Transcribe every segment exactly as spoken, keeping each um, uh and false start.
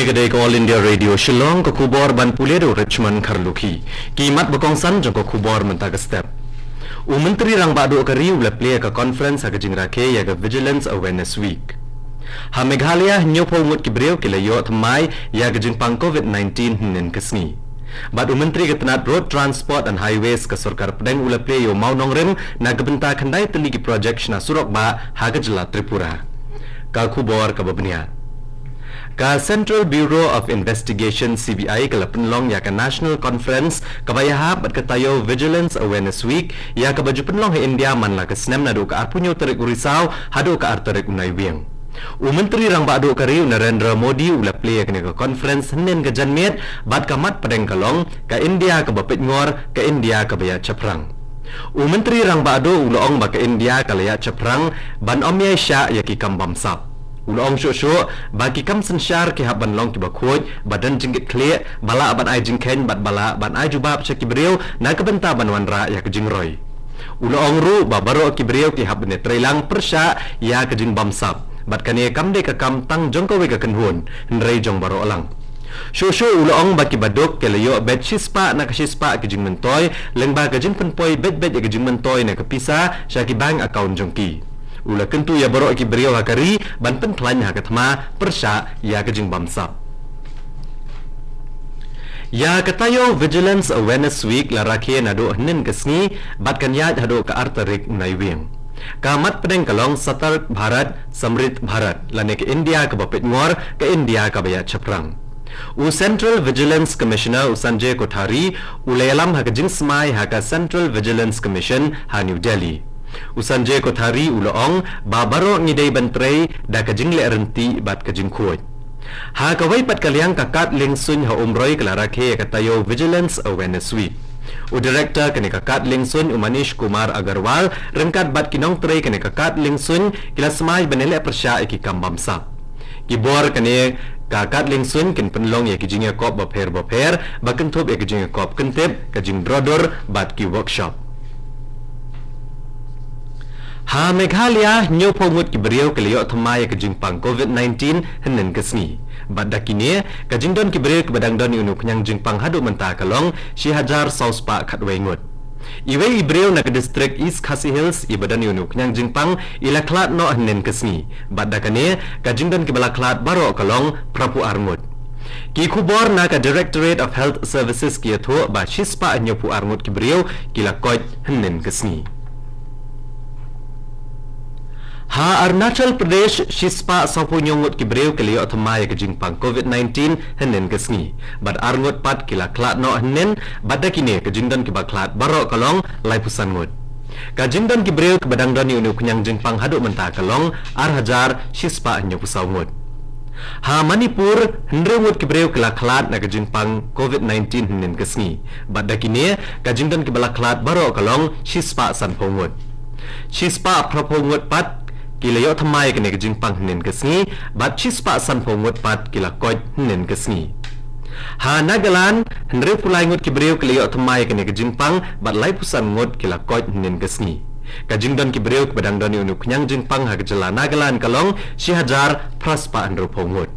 Ka dei ka All India Radio Shillong, ka khubor ban pule da u Richmond Kharlukhi. Ki mat ba kongsan jong ka khubor mynta ka step. U Myntri Rangbah Duh ka ri u la plie ka conference ha ka jingrakhe ïa ka Vigilance Awareness Week. Ha Meghalaya, hynñiewphew ngut ki briew ki la ïoh thymmai ïa ka jingpang covid nineteen hynnin ka sngi. Bad u Myntri ka tnat Road Transport and Highways ka Sorkar Pdeng u la plie ïa u mawnongrim na ka bynta khyndai tylli ki projek shna surok bah ha ka jylla Tripura. Ka khubor kaba bniah. Ka Central Bureau of Investigation, C B I, ka la pynlong ïa ka National Conference kaba ïahap bad ka taïew Vigilance Awareness Week, ïa kaba ju pynlong ha India man la ka snem naduh ka arphew hynñiew tarik u Risaw haduh ka ar tarik u Naiwieng. U Myntri Rangbah Duh ka ri u Narendra Modi u la plie ïa kane ka conference hynnin ka janmiet, bad ka mat pdeng ka long, ka India kaba peitngor, ka India kaba ïaid shaphrang. U Myntri Rangbah Duh u la ong ba ka India ka la ïaid shaphrang ban ym ïai shah ïa ki kam bamsap. U la ong shuh shuh ba ki kam synshar ki hap ban long kiba khuid, ba don jingkitkhlieh, ba lah ban ai jingkheiñ bad ba lah ban ai jubab sha ki briew na ka bynta ban wanrah ïa ka jingroi. U la ong ruh ba baroh ki briew ki hap ban ïatreilang pyrshah ïa ka jingbamsap. Bad kane kam dei ka kam tang jong kawei ka kynhun, hynrei jong baroh lang. Shuh shuh u la ong ba kiba duk ki la ïoh beit shispah na ka shispah ki jingmyntoi, lyngba ka jingpynpoi beit beit ïa ka jingmyntoi na ka pisa sha ki bank account jong ki. U la kyntu ïa baroh ki briew ha ka ri ban pynkhlaiñ ha ka thma pyrshah ïa ka jingbamsap. Ïa ka taïew Vigilance Awareness Week la rakhe naduh hynnin ka sngi bad kan ïaid haduh ka ar tarik u Naiwieng. Ka mat pdeng ka long Satark Bharat, Samridh Bharat, lane ka India kaba peitngor, ka India kaba ïaid shaphrang. U Central Vigilance Commissioner u Sanjay Kothari u la ïalam ha ka jingsmai ha ka Central Vigilance Commission ha New Delhi. U Sanjay Kothari u la ong ba baroh ngi dei ban trei da ka jingleh rynti bad ka jingkhuid. Ha kawei pat ka liang, ka kad liengsuiñ ha Umroi ka la rakhe ïa ka taïew Vigilance Awareness Week. U Director kane ka kad liengsuiñ u Manish Kumar Agarwal ryngkat bad ki nongtrei kane ka kad liengsuiñ ki la smai ban ïaleh pyrshah ïa ki kam bamsap. Ki bor kane ka kad liengsuiñ kin pynlong ïa ki jingïakop bapher bapher ba kynthup ïa ki jingïakop kyntip, ka jingdro dur bad ki workshop. Ha Meghalaya, hynñiewphew ngut ki briew ki la ïoh thymmai ïa ka jingpang covid nineteen hynnin ka sngi. Bad da kine, ka jingdon ki briew kiba dang don ïa une u khñiang jingpang haduh mynta ka long shi hajar saw spah khatwei ngut. Iwei i briew na ka distrik East Khasi Hills iba don ïa une u khñiang jingpang i la khlad noh hynnin ka sngi. Bad da kane, ka jingdon kiba la khlad baroh ka long phraphew ar ngut. Ki khubor na ka Directorate of Health Services ki ïathuh ba shispah hynñiewphew ar ngut ki briew ki la koit hynnin ka sngi. Ha Arunachal Pradesh, shispah sawphew hynñiew ngut ki briew ki la ïoh thymmai ïa ka jingpang covid nineteen hynnin ka sngi. Bad ar ngut pat ki la khlad noh hynnin, bad da kine ka jingdon kiba khlad baroh ka long laiphew san ngut. Ka jingdon ki briew kiba dang don ïa une u khñiang jingpang haduh mynta ka long ar hajar shispah hynñiewphew saw ngut. Ha Manipur, hynriew ngut ki briew ki la khlad na ka jingpang covid nineteen hynnin ka sngi. Bad da kine, ka jingdon kiba la khlad baroh ka long shispah sanphew ngut. Shispah phraphew ngut pat ki la ïoh thymmai ïa kane ka jingpang hynnin ka sngi, bad shispah sanphew ngut pat ki la koit hynnin ka sngi. Ha Nagaland, hynriewphew lai ngut ki briew ki la ïoh thymmai ïa kane ka jingpang, bad laiphew san ngut ki la koit hynnin ka sngi. Ka jingdon ki briew kiba dang don ïa une u khñiang jingpang ha ka jylla Nagaland ka long shi hajar phra spah hynriewphew ngut.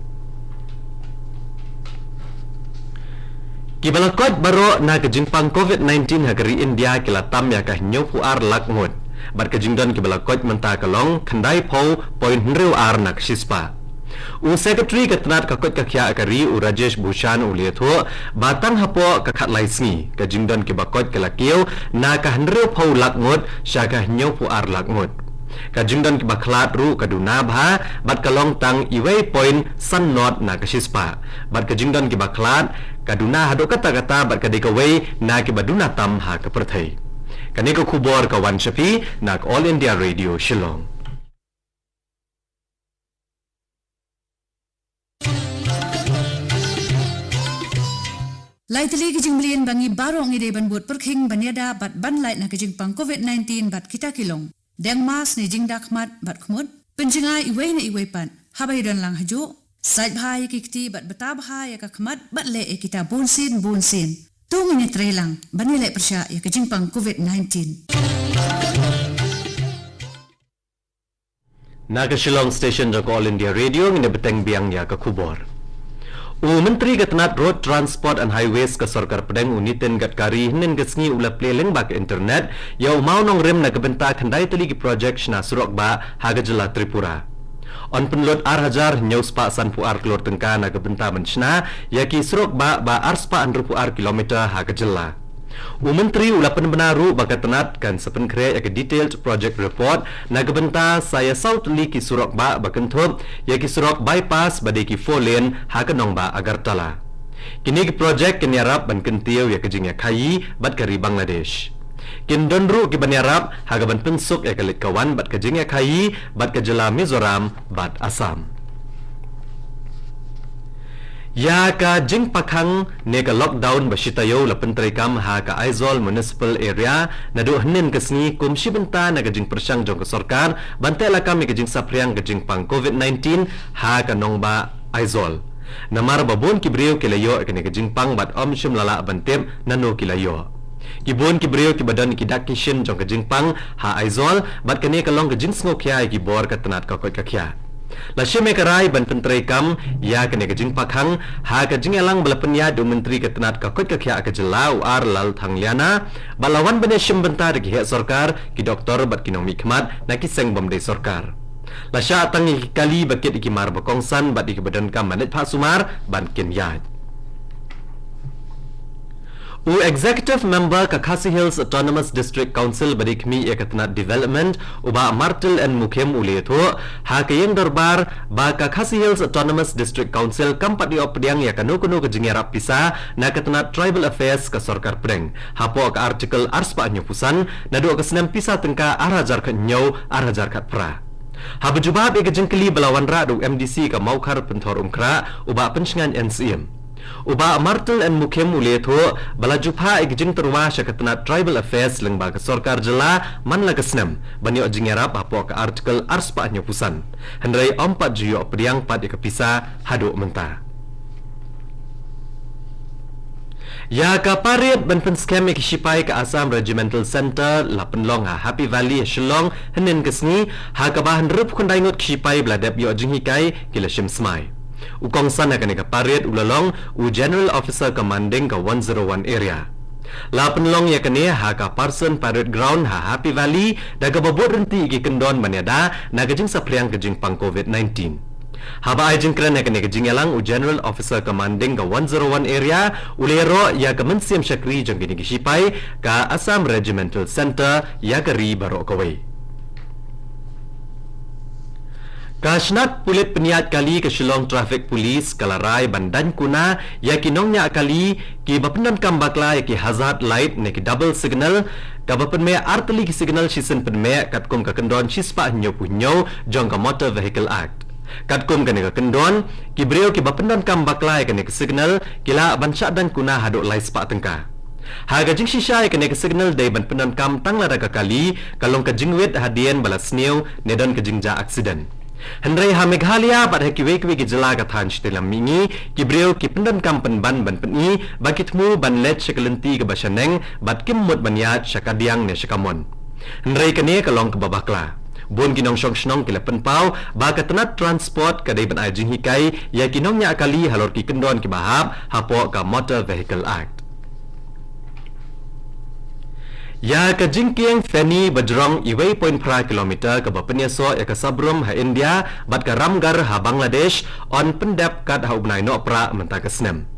Kiba la koit baroh na ka jingpang covid nineteen ha ka ri India ki la tam ïa ka hynñiewphew ar lak ngut. Bad ka jingdon kiba la koit mynta ka long khyndaiphew point hynriew ar na ka shispah. U Secretary ka tnat ka koit ka khiah ka ri u Rajesh Bhushan u la ïathuh ba tang hapoh ka khatlai sngi ka jingdon kiba koit ka la kiew na ka hynriewphew lak ngut sha ka hynñiewphew ar lak ngut. Ka jingdon kiba khlad ruh ka duna bha bad ka long tang iwei point san nod na ka shispah. Bad ka jingdon kiba khlad ka duna haduh katta katta bad ka dei kawei na kiba duna tam ha ka pyrthei. Kane ka khubor ka wan sha phi na ka All India Radio Shillong. Lai tylli ki jingmlien ba ngi baroh ngi dei ban bud pyrkhing ban ïada bad ban lait na ka jingpang covid nineteen bad kita ki long: deng mask ne jingda khmat bad khmut, pynjngai iwei na iwei pat haba ïadon lang hajuh, sait bha ïa ki kti bad bta bha ïa ka khmat bad leh ïa kita bunsien bunsien. To ngin ïatreilang ban ïaleh pyrshah ïa ka jingpang covid nineteen. Na ka Shillong Station jong ka All India Radio, ngin ïa bteng biang ïa ka khubor. U Myntri ka tnat Road Transport and Highways ka Sorkar Pdeng, u Nitin Gadkari, hynnin ka sngi u la plie lyngba ka internet ïa u mawnongrim na ka bynta khyndai tylli ki projek shna surok bah ha ka jylla Tripura. Yn pynlut ar hajar hynñiew spah sanphew ar klur tyngka na ka bynta ban shna ïa ki surok bah ba ar spah hynriewphew ar kilometer ha ka jylla. U Myntri u la pynbna ruh ba ka tnat kan sa pynkhreh ïa ka detailed project report na ka bynta sa ïa saw tylli ki surok bah ba kynthup ïa ki surok bypass ba dei ki four lane ha ka nongbah Agartala. Kine ki projek kin ïarap ban kyntiew ïa ka jingïakhaïi bad ka ri Bangladesh. Kin don ruh ki ban ïarap ha ka ban pynsuk ïa ka leit ka wan bad ka jingïakhaïi bad ka jylla Mizoram bad Assam. Ïa ka jingpakhang ne ka lockdown ba shi taïew la pyntreikam ha ka Aizawl Municipal Area naduh hynnin ka sngi kum shi bynta na ka jingpyrshang jong ka sorkar ban teh lakam ïa ka jingsaphriang ka jingpang covid nineteen ha ka nongbah Aizawl. Namar ba bun ki briew ki la ïoh ïa kane ka jingpang bad ym shym la lah ban tip nano ki la ïoh. Ki bun ki briew kiba don ki dak ki shin jong ka jingpang ha Aizawl bad kane ka long ka jingsngewkhia ïa ki bor ka tnat ka koit ka khiah. La shim ïa ka rai ban pyntreikam ïa kane ka jingpakhang ha ka jingïalang ba la pynïaid da u Myntri ka tnat ka koit ka khiah ka jylla, u R Lalthangliana, bad la wan ban ïashim bynta da ki heh sorkar, ki doktor bad ki nongmihkhmat na ki seng bym dei sorkar. La shah tang ïa ki kali ba kit ïa ki mar ba kongsan bad ïa kiba donkam ban leit phah sumar ban kin ïaid. U Executive Member ka Khasi Hills Autonomous District Council ba dei khmih ïa ka tnat Development, u Bah Martil N Mukhim, u la ïathuh ha ka ïing dorbar ba ka Khasi Hills Autonomous District Council kam pat ïoh pdiang ïa kano kano ka jingïarap pisa na ka tnat Tribal Affairs ka Sorkar Pdeng, hapoh ka Article ar spah hynñiewphew san, naduh ka snem pisa tyngka ar hajar khathynñiew, ar hajar khatphra. Haba jubab ïa ka jingkylli ba la wanrah da u M D C ka Mawkhar Pynthor Umkhrah, u Bah Pynshngaiñ N Syiem, u Bah Martil N Mukhim u la ïathuh ba la ju phah ïa ka jingtyrwa sha ka tnat Tribal Affairs lyngba ka sorkar jylla man la ka snem ban ïoh jingïarap hapoh ka Article ar spah hynñiewphew san, hynrei ym pat ju ïoh pdiang pat ïa ka pisa haduh mynta. Ïa ka parade ban pynskhem ïa ki shipai ka Assam Regimental Centre la pynlong ha Happy Valley, Shillong, hynnin ka sngi, ha kaba hynriewphew khyndai ngut ki shipai ba la dep ïoh jinghikai ki la shim smai. U kongsan ha kane ka parade u la long u General Officer Commanding ka one zero one Area. La pynlong ïa kane ha ka Parson Parade Ground ha Happy Valley, da kaba bud ryntih ïa ki kyndon ban ïada na ka jingsaphriang ka jingpang covid nineteen. Haba ai jingkren ha kane ka jingïalang, u General Officer Commanding ka one zero one Area u la ïaroh ïa ka mynsiem shakri jong kine ki shipai ka Assam Regimental Centre ïa ka ri baroh kawei. Ka shnat pulit pynïaid kali ka Shillong Traffic Police ka la rai ban daiñ kuna ïa ki nongñiah kali kiba pyndonkam bakla ïa ki hazard light ne ki double signal, kaba pynmih ar tylli ki signal shisien pynmih katkum ka kyndon shispah hynñiewphew hynñiew jong ka Motor Vehicle Act. Katkum kane ka kyndon, ki briew kiba pyndonkam bakla ïa kane ka signal ki lah ban shah daiñ kuna haduh lai spah tyngka. Ha ka jingshisha ïa kane ka signal dei ban pyndonkam tang lada ka kali ka long ka jingwit hadien ba la sniew ne don ka jingjia aksiden. Hynrei ha Meghalaya bad ha kiwei kiwei ki jylla ka thaiñ Shiteng Lampniang, ki briew ki pyndonkam pynban ban pyni ba ki thmu ban leit sha ka lynti kaba shaneng bad kim mut ban ïaid sha kadiang ne sha kamon. Hynrei kane ka long kaba bakla. Bun ki nongshong shnong ki la pynpaw ba ka tnat transport ka dei ban ai jinghikai ïa ki nongñiah kali halor ki kyndon kiba hap hapoh ka Motor Vehicle Act. Ïa ka jingkieng Feni ba jrong uwei point phra kilometer kaba pynïasoh ïa ka Sabrum ha India bad ka Ramgarh ha Bangladesh yn pyndep kat ha u bnai Nohprah mynta ka snem.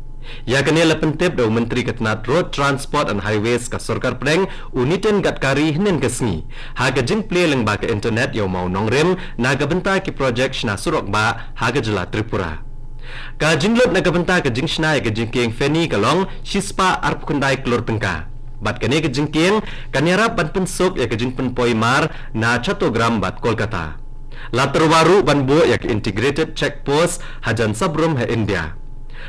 Ïa kane la pyntip da u Myntri ka tnat Road Transport and Highways ka Sorkar Pdeng, u Nitin Gadkari, hynnin ka sngi ha ka jingplie lyngba ka internet ïa u mawnongrim na ka bynta ki projek shna surok bah ha ka jylla Tripura. Ka jinglut na ka bynta ka jingshna ïa ka jingkieng Feni ka long shispah arphew khyndai klur tyngka. Bad kane ka jingkieng kan ïarap ban pynsuk ïa ka jingpynpoi mar na Chattogram bad Kolkata. La tyrwa ruh ban buh ïa ka Integrated Check Post hajan Sabrum ha India.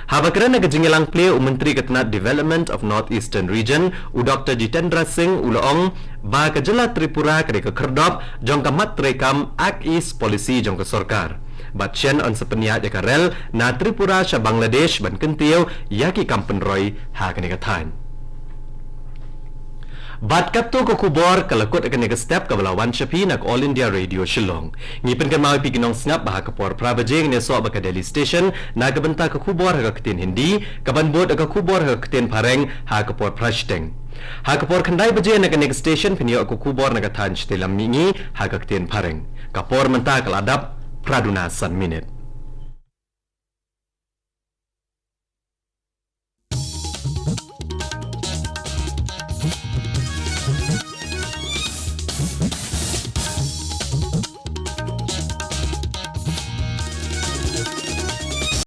Haba kren ha ka jingïalang plie, u Myntri ka tnat Development of North Eastern Region, u Doktor Jitendra Singh, u la ong ba ka jylla Tripura ka dei ka khyrdop jong ka mat treikam Act East Policy jong ka sorkar. Bad shen yn sa pynïaid ïa ka rel na Tripura sha Bangladesh ban kyntiew ïa ki kam pynroi ha kane ka thaiñ. Bad katto ka khubor ka la kut ha kane ka step kaba la wan sha phi na ka All India Radio Shillong. Ngi pynkynmaw ïa phi ki nongsngap ba ha ka por phra baje ngin ïasoh bad ka Delhi Station na ka bynta ka khubor ha ka ktien Hindi, kaban bud ka khubor ha ka ktien Phareng ha ka por phra shiteng. Ha ka por khyndai baje na kane ka station phin ïoh ka khubor na ka thaiñ shatei lam mihngi ha ka ktien Phareng. Ka por mynta ka la dap phra duna san minit.